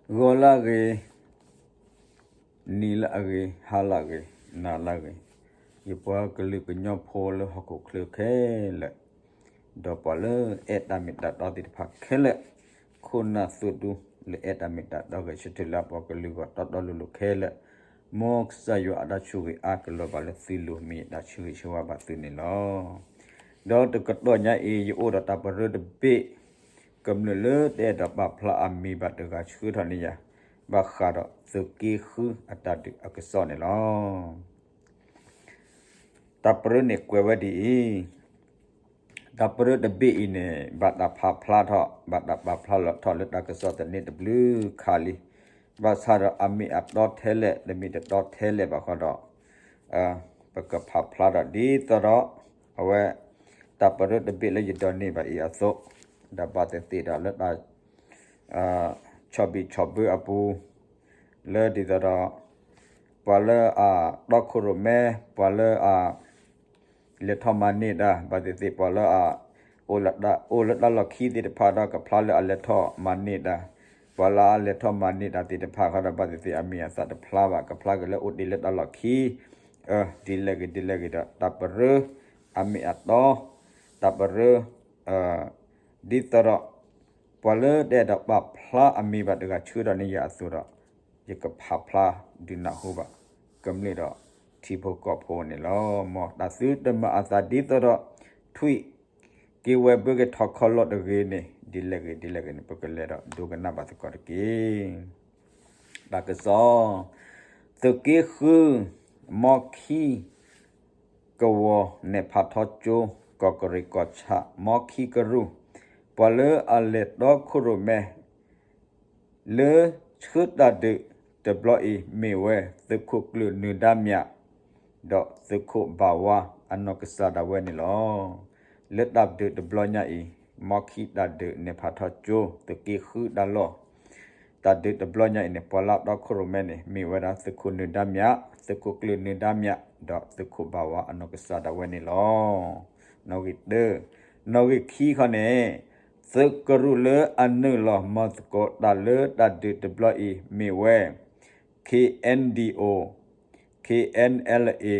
ဂီၤလၢအဂ့ၤ, နံၤလၢအဂ့ၤ, ဟါလၢအဂ့ၤ, နၤလၢအဂ့ၤ, ယပှၤကလုာ်ကညီဖိလၢဟီၣ်ခိၣ်ချၢခဲလၢာ်, ဒီးပှၤလၢအဲၣ်တၢ်မ့ၢ်တၢ်တီသ့ၣ်တဖၣ်ခဲလၢာ်, ခိၣ်နၢ်သိၣ်ဒူလၢအဲၣ်တၢ်မ့ၢ်တၢ်တီ ဂဲၤဆၢထၢၣ်လၢအပှၤကလုာ်ဂီၢ်တီတီလိၤလိၤခဲလၢာ်, မ်ကစၢ်ယွၤအတၢ်ဆိၣ်ဂ့ၤအါကလီၤဘၣ်လၢသုလိၤ မ့ၢ်ယတၢ်ဆၢဂ့ၤဆၢဝါဘၣ်သုန့ၣ်လီၤ. ဒီးတကတီၢ်ညါအံၤ ယအိၣ်ဒီးတၢ်ပရၢတဘ့ၣ်, ကမျၢၢ်လၢတအဲၣ်ဒိးပာ်ဖျါအမံၤဘၣ်တဂၤဆှၢထီၣ်န့ၢ်ယၤ, ဘၣ်ဃးဒီးသုးက့ဃုအတၢ်ဒုးအကစီၣ်န့ၣ်လီၤ. တၢ်ပရၢန့ၣ်ကွဲးဝဲဒ်အံၤ, တၢ်ပရၢတဘ့ၣ်အံၤန့ၣ် ဘၣ်တၢ်ဖးဖျါထီၣ် ဘၣ်တၢ်ပာ်ဖျါလီၤထီၣ်လၢတၢ်ကစီၣ်သန့တဘျုးခါလံ, ဘၣ်ဆၣ်ဒီးအမ့ၢ်အတီထဲလဲၣ် တမ့ၢ်တတီထဲလဲၣ်ဘၣ်ဃီဒီး ပကဖးဖျါဒီးဒ်သိးဒီး အဝဲ တၢ်ပရၢတဘ့ၣ်လၢယဒိးန့ၢ်ဘၣ်အံၤအသိး, ဒီးဘၣ်သ့ၣ်သ့ၣ်ဒီးလၢတၢ် ဆီၣ်ဘံၣ်ဆီၣ်ဘၢအပူၤ, လၢဒ်သိးဒီး ပှၤလၢအတီခိၣ်ရိၣ်မဲ, ပှၤလၢအ လဲၤထီၣ်မၤန့ၢ်တၢ် ဘၣ်သ့ၣ်သ့ၣ် ပှၤလၢအ အိၣ်လၢတၢ်လီၢ်ခံသ့ၣ်တဖၣ်ဒီး ကဖျါလၢအလဲၤထီၣ်မၤန့ၢ်တၢ်, ပှၤလၢအလဲၤထီၣ်မၤန့ၢ်တၢ်သ့ၣ်တဖၣ်ဃီဒီး ဘၣ်သ့ၣ်သ့ၣ် အမံၤအသၣ်တဖျါဘၣ်, ကဖျါက့ၤလၢအိၣ်တ့ၢ်လၢတၢ်လီၢ်ခံ, ဒ်လဲၣ်ဂ့ၤဒ်လဲၣ်ဂ့ၤဒီး တၢ်ပရၢ အမ့ၢ်အတီ တၢ်ပရၢ ဒ်သိးဒီး ပှၤလၢတအဲၣ်ဒိးပာ်ဖျါအမံၤဘၣ်တဂၤဆှၢထီၣ်န့ၢ်ယၤအသိးဒီး ယကဖးဖျါဒုးနၢ်ဟူဘၣ် ကမျၢၢ်ဒီးထံဖိကီၢ်ဖိန့ၣ်လီၤ. မ်တၢ်သုတမၤအသးဒ်သိးဒီး ထွံၣ် က့ၤဝဲဘၢက့ၤထီၣ်ခီလီၤတဂ့ၤန့ၣ် ဒ်လဲၣ်ဂ့ၤဒ်လဲၣ်ဂ့ၤန့ၣ် ပကလဲၤဒီးဒိကနၣ်ဘၣ်သကိးတက့ၢ်. တၢ်ကစီၣ်, သုးက့ဃု မီခံ ကဝီၤ နဲၣ်ဖးထီကၠိ ကီၢ်ကရ့ၣ်ကီၢ်ဆၣ် မီခံကရူၢ် ပှၤလၢအလဲၤတီခိၣ်ရိၣ်မဲ လၢဆှၢတၢ်ဒုးတဘျီအံၤ မ့ၢ်ဝဲသုးခိၣ်ကျၢၢ်နုာ်ဒါမြး ဒီးသုးခိၣ်ဘၣ်ဝါအနီၢ်ကစၢ်ဒၣ်ဝဲန့ၣ်လီၤ. လၢတၢ်ဒုးတဘျီညါအံၤ မီခံတၢ်ဒုးနဲၣ်ဖးထီကၠိ သုးက့ဃုတၢ်လီၢ် တၢ်ဒုးတဘျီညါအံၤန့ၣ် ပှၤလၢအတီခိၣ်ရိၣ်မဲန့ၣ် မ့ၢ်ဝဲဒၣ်သုးခိၣ်နုာ်ဒါမြး, သုးခိၣ်ကျၢၢ်နုာ်ဒါမြး ဒီးသုးခိၣ်ဘၣ်ဝါအနီၢ်ကစၢ်ဒၣ်ဝဲန့ၣ်လီၤ. နီၣ်ဂံၢ်တၢ, နီၣ်ဂံၢ်ခံခီန့ၣ် သုးကရူၢ်လၢအနုာ်လီၤမၤသကိးတၢ်လၢတၢ်ဒုးတဘျီအံၤ မ့ၢ်ဝဲ KNDO, KNLA,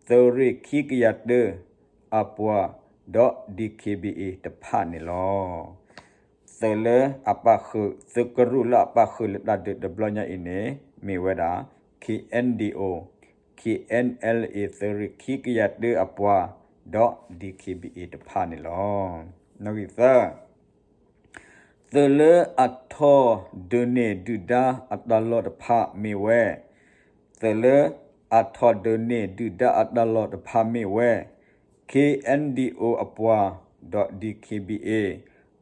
သုးရ့ၣ်ခံကယၤတၢအပှၤ ဒီး DKBA တဖၣ်န့ၣ်လီၤ. သုးလၢအပၣ်ဃုာ်, သုးကရူၢ်လၢအပၣ်ဃုာ်လၢတၢ်ဒုးတဘျီညါအံၤန့ၣ် မ့ၢ်ဝဲဒၣ် KNDO, KNLA သုးရ့ၣ်ခံကယၤတၢအပှၤ ဒီး DKBA တဖၣ်န့ၣ်လီၤ. နီၣ်ဂံၢ်သၢ, သုးလၢအထီၣ်ဒုးန့ၢ်ဒုၣ်ဒါအတၢ်လီၢ်တဖၣ်မ့ၢ်ဝဲ, သုးလၢအထီၣ်ဒုးန့ၢ်ဒုၣ်ဒါအတၢ်လီၢ်တဖၣ်မ့ၢ်ဝဲ KNDO အပှၤ ဒီး DKBA,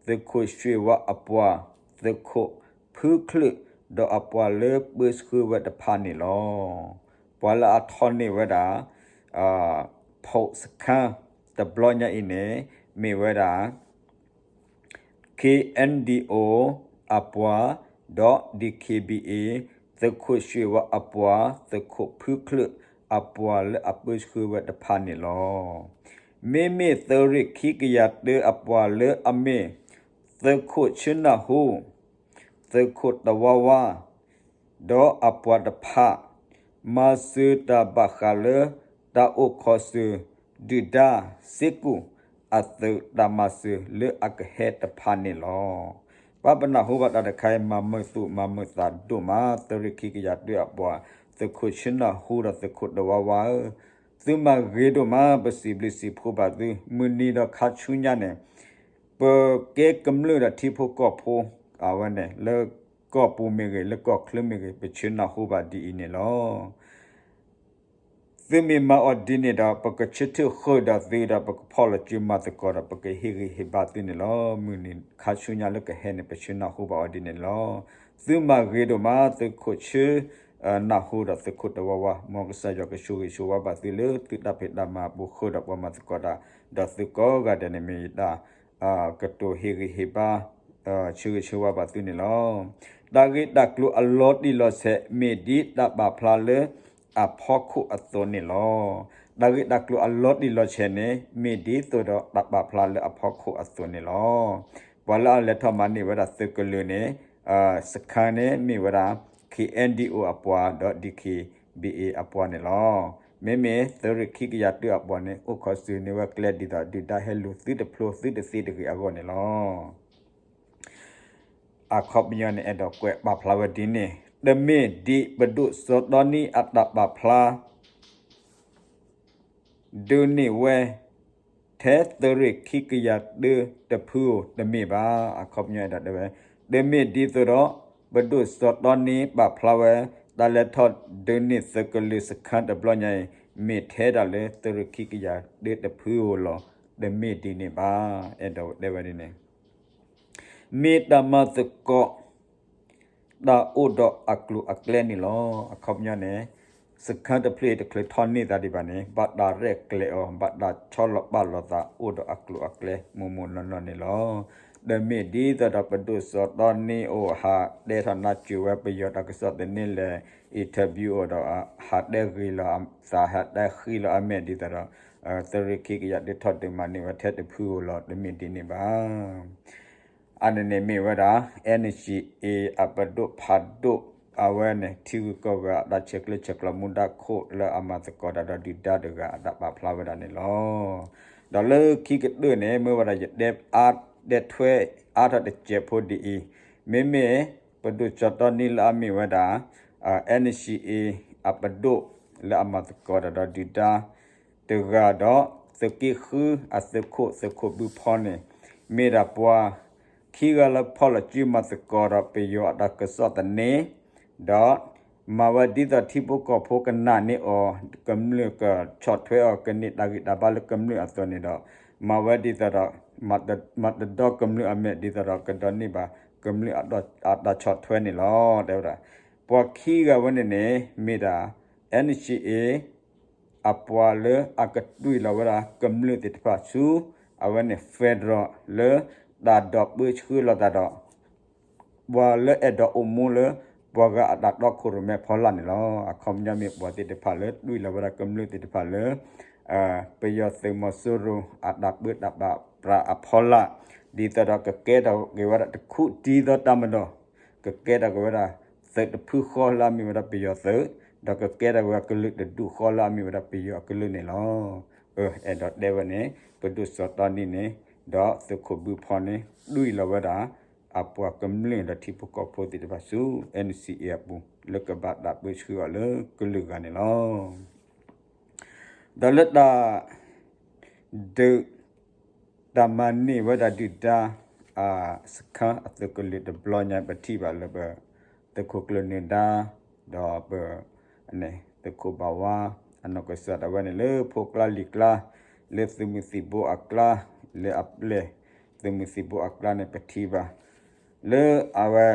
သုးခိၣ်ရွှ့ၣ်ဝါအပှၤ, သုးခိၣ်ဖုချုး ဒီးအပှၤလၢပၢဆှၢဝဲတဖၣ်န့ၣ်လီၤ. ပှၤလၢအထီၣ်န့ၢ်ဝဲဒၣ် ဖီၣ်စခါ တဘျီညါအံၤန့ၣ် မ့ၢ်ဝဲဒၣ် KNDO အပှၤ ဒီး DKBA, သုးခိၣ်ရွှ့ၣ်ဝါအပှၤ, သုးခိၣ်ဖုချုးအပှၤလၢအပၢဆှၢဝဲတဖၣ်န့ၣ်လီၤ. မ့မ့ၢ်သုးရ့ၣ်ခံကယၤတၢအပှၤလၢအမ့ၢ် သုးခိၣ်ဆၢနၢ်ဟူ, သုးခိၣ်တဝါဝါ ဒီးအပှၤတဖၣ် မၤစၢၤတၢ်ဘၣ်ဃးလၢ တၢ်အိၣ်ခိးစၢၤ ဒုၣ်ဒါစ့ကူ အသုးတၢ်မၤစၢၤလၢအကဟဲတဖၣ်န့ၣ်လီၤ. ပှၤပနၢ်ဟူဘၣ်တၢ်တခါအံၤ မၤမုာ်သူၣ်မၤမုာ်သးဒိၣ်မး သုးရ့ၣ်ခံကယၤတၢအပှၤ သုးခိၣ်ဆၢနၢ်ဟူဒီးသုးခိၣ်တဝါဝါဧၢ, သုမၤဂ့ၤဒိၣ်မး ပစံးဘျုးစံးဖှိဘၣ်သု မုၢ်နံၤဒီးခါဆူညါန့ၣ် ပကဲကမျၢၢ်ဒီးထံဖိကီၢ်ဖိ အဝဲန့ၣ် လၢကီၢ်ပူၤမ့ၢ်ဂ့ၤ လၢကီၢ်ချၢမ့ၢ်ဂ့ၤ ပဆၢနၢ်ဟူဘၣ်ဒ်အံၤန့ၣ်လီၤ. သုမ့ၢ်မၤအီၤဒ်န့ၣ်ဒီး ပကဆၢထၢၣ်ဃုာ်ဒီးသုဒီး ပကဖီၣ်လီၤစုမၤသကိးဒီး ပကဟ့ၣ်ဂံၢ်ဟ့ၣ်ဘါသုန့ၣ်လီၤ. မုၢ်နံၤခါဆူညါလၢကဟဲန့ၣ် ပဆၢနၢ်ဟူဘၣ်အီၤဒ်န့ၣ်လီၤ. သုမၤဂ့ၤဒိၣ်မး သုးခိၣ်ဆၢ နၢ်ဟူဒီးသုးခိၣ်တဝါဝါ မ်ကစၢ်ယွၤကဆိၣ်ဂ့ၤဆိၣ်ဝါဘၣ်သုလၢသုတၢ်ဖံးတၢ်မၤအပူၤဃုာ်ဒီးပှၤမၤသကိးတၢ် ဒီးသုကိးဂၤဒဲးန့ၣ်မ့ၢ်ယတၢ် ကတိၤဟ့ၣ်ဂံၢ်ဟ့ၣ်ဘါ ဆၢဂ့ၤဆၢဝါဘၣ်သုန့ၣ်လီၤ. တၢ်ဂ့ၢ်တၢ်ကျိၤအလီၤတံၢ်လီၤဆဲး မ့ၢ်ဒ်တၢ်ပာ်ဖျါလၢအဖီခိၣ်အသိးန့ၣ်လီၤ. တၢ်ဂ့ၢ်တၢ်ကျိၤအလီၤတံၢ်လီၤဆဲးန့ၣ် မ့ၢ်ဒ်သိးဒီးတၢ်ပာ်ဖျါလၢအဖီခိၣ်အသိးန့ၣ်လီၤ. ပှၤလၢအလဲၤထီၣ်မၤန့ၢ်ဝဲဒၣ်သုးကလုာ်န့ၣ် စခန်းန့ၣ်မ့ၢ်ဝဲဒၣ် ခ့ၣ်အဲၣ်ဒံၣ်အိၣ်အပှၤဒီး ဒံၣ်ခ့ၣ်ဘံၣ်အ့ၣ်အပှၤန့ၣ်လီၤ. မ့မ့ၢ်သုးရ့ၣ်ခံကယၤတၢအပှၤန့ၣ် အိၣ်ခိးစူၤန့ၢ်ဝဲကျဲဒ်သိးဒုၣ်ဒါဟဲလူၤသုတဖျိသုတသ့တဂ့ၤအဂီၢ်န့ၣ်လီၤ. အခီပညီန့ၣ် အဲၣ်ဒိးကွဲးပာ်ဖျါဝဲဒ်န့ၣ် တမ့ၢ်ဒ်ပဒိၣ်စီၤတီနံအတၢ်ပာ်ဖျါ ဒုးန့ၢ်ဝဲ ထဲသုးရ့ၣ်ခံကယၤတၢတဖုဧိၤတမ့ၢ်ဘၣ်. အခီပညီအဲၣ်ဒိးတဲဝဲ တမ့ၢ်ဒ်သိးဒီး ပဒိၣ်စီၤတီနံပာ်ဖျါဝဲ တၢ်လဲၤထီၣ်ဒုးန့ၢ်သုးကလၢၤစခန်းတဘျီညါအံၤ မ့ၢ်ထဲဒၣ်လၢသုးရ့ၣ်ခံကယၤတၢတဖုဧိၤလီၤ. တမ့ၢ်ဒ်န့ၣ်ဘၣ်. အဲၣ်ဒိးတဲဝဲဒ်န့ၣ် မ့ၢ်တၢ်မၤသကိး တၢ်အိၣ်ဒီးအကျိၤအကျဲန့ၣ်လီၤ. အခီပညီန့ၣ် စခန်းတဖျၢၣ်အံၤတချုးထီၣ်န့ၢ်သးဒံးဘၣ်န့ၣ် ဘၣ်တၢ်ရဲၣ်ကျဲၤအီၤ ဘၣ်တၢ်ဆီလီၤပာ်လီၤသး အိၣ်ဒီးအကျိၤအကျဲမိၢ်မိၢ်နီၢ်နီၢ်န့ၣ်လီၤ. တမ့ၢ်ဒ်သိးဒီးပဒိၣ်စီၤတီနံအိၣ် ဟးတဲထီၣ်နါစၢၤဝဲပယီၤတၢ်ကစီၣ်သန့လဲၣ် interview အိၣ်ဒီး ဟးတဲဂ့ၤလီၤသး ဟးတဲဃံလီၤအမဲာ်ဒ်သိးဒီး သုးရ့ၣ်ခံကယၤတၢထီၣ်ဒုးမၤန့ၢ်ဝဲထဲတဖုဧိၤလီၤ. တမ့ၢ်ဒ်န့ၣ်ဘၣ်. အန့ၣ်န့ၣ်မ့ၢ်ဝဲဒၣ် NCA အပဒိၣ်ဖးဒိၣ် အဝဲန့ၣ် ထံဂုၤကီၢ်ဂၤအတၢ်ဆဲးကျၢဆဲးကျိးမူဒါခိၣ်လၢအမၤသကိးတၢ်ဒီးဒုၣ်ဒါတဂၤအတၢ်ပာ်ဖျါဝဲဒၣ်န့ၣ်လီၤ. ဒီးလၢခံကတၢၢ်န့ၣ် မ့ၢ်ဝဲဒၣ်ယတဲအါ တဲထွဲအါထီၣ်တစဲးဖိဒ်အံၤ, မ့မ့ၢ်ပဒိၣ်စီၤတီနံလၢအမ့ၢ်ဝဲဒၣ် NCA အပဒိၣ်လၢအမၤသကိးတၢ်ဒီးဒုၣ်ဒါ တဂၤဒီး သုးက့ဃုအသုးခိၣ်သုးခိၣ်ဘုဖီန့ၣ် မ့ၢ်ဒၣ်ပှၤခံဂၤလၢဖီၣ်လီၤစုမၤသကိးဒီးပယီၤအတၢ်ကစီၣ်သန့, ဒီးမၤဝဲဒ်သိးထံဖိကီၢ်ဖိကနာ်န့ၢ်အီၤ ကမျၢၢ်ကဆီၣ်ထွဲအီၤ ကန့ၢ်တၢ်ဂံၢ်တၢ်ဘါလၢကမျၢၢ်အသိးန့ၣ်ဒီး မၤဝဲဒ်သိးဒီး မၤတဒီကမျၢၢ်အမဲာ်ဒ်သိးဒီး ကဒိးန့ၢ်ဘၣ်ကမျၢၢ်အတၢ်ဆီၣ်ထွဲန့ၣ်လီၤ. တဲဝဲဒၣ် ပှၤခံဂၤဝဲန့ၣ်န့ၣ် မ့ၢ်ဒၣ် NCA အပှၤလၢအကတွံၢ်လီၤဝဲဒၣ်ကမျၢၢ်သ့ၣ်တဖၣ်ဆူ အဝဲန့ၣ် federal လၢတၢ်ဒိးပၢဆှၢလီၤသးဒီး ပှၤလၢအဲၣ်ဒိးအိၣ်မူလၢ ပှၤဂၤအတၢ်တီခိၣ်ရိၣ်မဲအဖီလာ်န့ၣ်လီၤ. အခီပညီမ့ၢ်ပှၤသ့ၣ်တဖၣ်လၢတွံၢ်လီၤဝဲဒၣ်ကမျၢၢ်သ့ၣ်တဖၣ်လၢ ပယီၤသုးမီၤစိရိၤအတၢ်ပၢတၢ်ပြးအဖီလာ်, ဒ်သိးဒီးကကဲထီၣ်က့ၤဝဲဒၣ်တခူၣ်တံဒီတၢ်မၤဒီး ကကဲထီၣ်က့ၤဝဲဒၣ်သုးတဖုဃီလၢအမ့ၢ်ဝဲဒၣ်ပယီၤသုး, ဒီးကကဲထီၣ်က့ၤဝဲဒၣ်ကလုာ်တဒူၣ်ဃီလၢအမ့ၢ်ဝဲဒၣ်ပယီၤအကလုာ်န့ၣ်လီၤ. အဲၣ်ဒိးတဲဝဲန့ၣ် ပဒိၣ်စီၤတီနံန့ၣ် ဒီးသုးခိၣ်ဘုဖီန့ၣ် တွံၢ်လီၤဝဲဒၣ် အပှၤကမျၢၢ်ဒီးထံဖိကီၢ်ဖိသ့ၣ်တဖၣ်ဆူ NCA အပူၤ လၢကဘၣ်တၢ်ပၢဆှၢအီၤလၢကလုာ်ဂၤန့ၣ်လီၤ. ဒီးလၢတၢ် ဒုး တၢ်မၤန့ၢ်ဝဲဒၣ်ဒုၣ်ဒါ စခန်းအသုးကလၢၤတဘျီညါ ပထံၣ်ဘၣ်လၢပ သုးခိၣ်ကျၢၢ်နၢၤဒါ ဒီးပ သုးခိၣ်ဘၣ်ဝါ အနီၢ်ကစၢ်ဒၣ်ဝဲန့ၣ် လၢဖိကျါလံၤကျါ လၢသုးမုၢ်သံၣ်ဘိအကျါ လၢအပျဲၢ်သုးမုၢ်သံၣ်ဘိအကျါန့ၣ် ပထံၣ်ဘၣ် လၢအဝဲ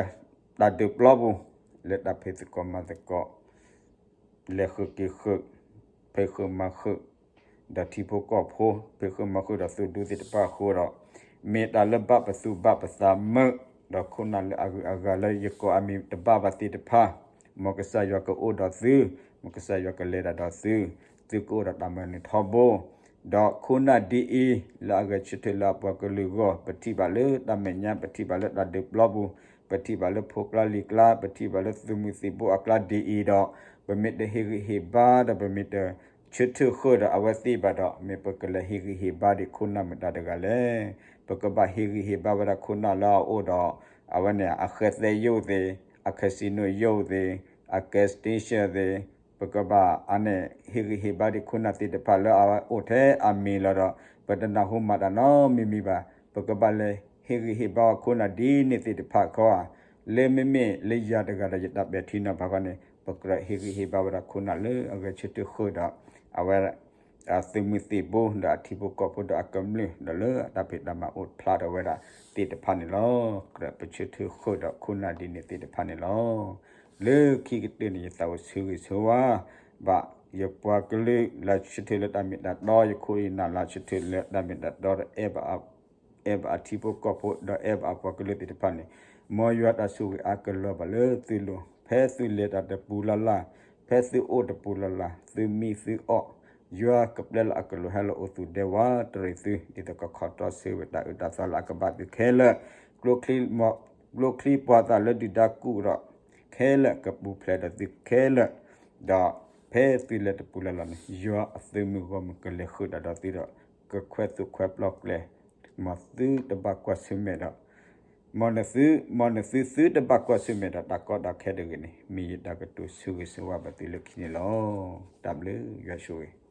တၢ်ဒုးပျီပူၤ လၢတၢ်ဖံးသကိးမၤသကိး လဲၤဃုာ်က့ၤဃုာ် ဖံးဃုာ်မၤဃုာ် ဒီးထံဖိကီၢ်ဖိ ဖံးဃုာ်မၤဃုာ်ဒီးသုးဒူသ့ၣ်တဖၣ်အဃိဒီး မ့ၢ်တၢ်လၢဘၣ်ပသူၣ်ဘၣ်ပသးမုာ် ဒီးခိၣ်နၢ်လၢအဂုၤအဂၤလၢယကိးအမံၤတဘၣ်ဘၣ်သ့ၣ်တဖၣ် မ်ကစၢ်ယွၤကအိၣ်ဒီးသု, မ်ကစၢ်ယွၤကလဲၤတၢ်ဒီးသု, သုကအိၣ်ဒီးတၢ်မၤနၢၤထီဘိ ဒီးခိၣ်နၢ်ဒ်အံၤ လၢအဂဲၤဆၢထၢၣ်လၢအပှၤကလုာ်အဂီၢ် ပထံၣ်ဘၣ်လၢတၢ်မဲာ်ညါ ပထံၣ်ဘၣ်လၢတၢ်ဒုးပျီပူၤ ပထံၣ်ဘၣ်လၢဖိကျါလံၤကျါ ပထံၣ်ဘၣ်လၢသုးမုၢ်သံၣ်ဘိအကျါဒ်အံၤဒီး ပမ့ၢ်တဟ့ၣ်ဂံၢ်ဟ့ၣ်ဘါဒီး ပမ့ၢ်တဆၢထၢၣ်ဃုာ်ဒီးအဝဲသ့ၣ်ဘၣ်ဒီး မ့ၢ်ပကလဲၤဟ့ၣ်ဂံၢ်ဟ့ၣ်ဘါဒံးခိၣ်နၢ်မတၤတဂၤလဲၣ်. ပကဘၣ်ဟ့ၣ်ဂံၢ်ဟ့ၣ်ဘါဝဲဒၣ်ခိၣ်နၢ်လၢအအိၣ်ဒီး အဝဲန့ၣ် အဃဲသဲယိၣ်သ့ၣ်, အ casino ယိၣ်သ့ၣ်, အ gas station သ့ၣ်, ပကဘၣ်အန့ၣ် ဟ့ၣ်ဂံၢ်ဟ့ၣ်ဘါဒံးခိၣ်နၢ်သ့ၣ်တဖၣ်လၢအအိၣ်ထဲအမံၤလီၤဒီး ပတနၢ်ဟူမၤတၢ်နီတမံၤမံၤဘၣ်. ပကဘၣ်လဲၤဟ့ၣ်ဂံၢ်ဟ့ၣ်ဘါဝဲခိၣ်နၢ်ဒ်န့ၣ်သ့ၣ်တဖၣ်ခီဧါ. လၢမ့မ့ၢ်လၢယၤတဂၤဒီးယတၢ်ပဲာ်ထံနီၤဖးခီန့ၣ် ပကြၢးဟ့ၣ်ဂံၢ်ဟ့ၣ်ဘါဝဲဒၣ်ခိၣ်နၢ်လၢအဂဲၤဆၢထၢၣ်ဃုာ်ဒီး အဝဲ သုးမုၢ်သံၣ်ဘိ ဒီးအထံဖိကီၢ်ဖိဒီးအကမျၢၢ် ဒီးလၢအတၢ်ဖံးတၢ်မၤအိၣ်ဖျါထီၣ်ဝဲဒၣ်သ့ၣ်တဖၣ်န့ၣ်လီၤ. ကြၢးပဆၢထၢၣ်ဃုာ်ဒီးခိၣ်နၢ်ဒ်န့ၣ်သ့ၣ်တဖၣ်န့ၣ်လီၤ. လၢခံကတၢၢ်န့ၣ် ယသးအိၣ်ဆၢဂ့ၤဆၢဝါဘၣ် ယပှၤကလုာ်လၢဆၢထၢၣ်လၢတၢ်မ့ၢ်တၢ်တီ, ယခိၣ်ယနၢ်လၢဆၢထၢၣ်လၢတၢ်မ့ၢ်တၢ်တီဒီး အဲၣ်ဘၣ်အ အဲၣ်ဘၣ်အထံဖိကီၢ်ဖိ ဒီးအဲၣ်ဘၣ်အပှၤကလုာ်သ့ၣ်တဖၣ်န့ၣ်, မ်ယွၤတၢ်ဆိၣ်ဂ့ၤအါကလီၤဘၣ်လၢသုလိၤ, ဖဲသုလဲၤတၢ်တပူၤလၢ်လၢ်, ဖဲသုအိၣ်တပူၤလၢ်လၢ်, သုမံသုအီၣ်, ယွၤကပျဲလၢအကလူးဟဲလီၤအိၣ်သူၣ်ဒဲဝးတရံးသု, ဒ်သိးကခီၣ်တီဆၢဝဲတၢ်အၢတၢ်သီလၢအကဘၣ်သုခဲလၢာ်, ကျိချံမီ ကျိချံပှၤသးလၢဒုၣ်ဒါကူၣ်ဒီး ခဲလၢာ်ကပူၤဖျဲးဒီးသုခဲလၢာ်, ဒီးဖဲသုလဲၤတပူၤလၢ်လၢ်န့ၣ် ယွၤအသုးမုၢ်ဂီၢ်မုၢ်ကလဲၤဃုာ်ဒီးဒီးသုဒီး ကခွဲးသူၣ်ခွဲးပျီကျဲ, မ်သုတဘၣ်ကွၢ်ဆၢၣ်မဲာ်ဒီး မ်နသု မ်နသုသုတဘၣ်ကွၢ်ဆၢၣ်မဲာ်ဒီးတၢ်ကီတၢ်ခဲတဂ့ၤန့ၣ် မ့ၢ်ယတၢ်ကတိၤဆၢဂ့ၤဆၢဝါဘၣ်သုလၢခံန့ၣ်လီၤ. တၢ်ဘျုးယွၤဆိၣ်ဂ့ၤ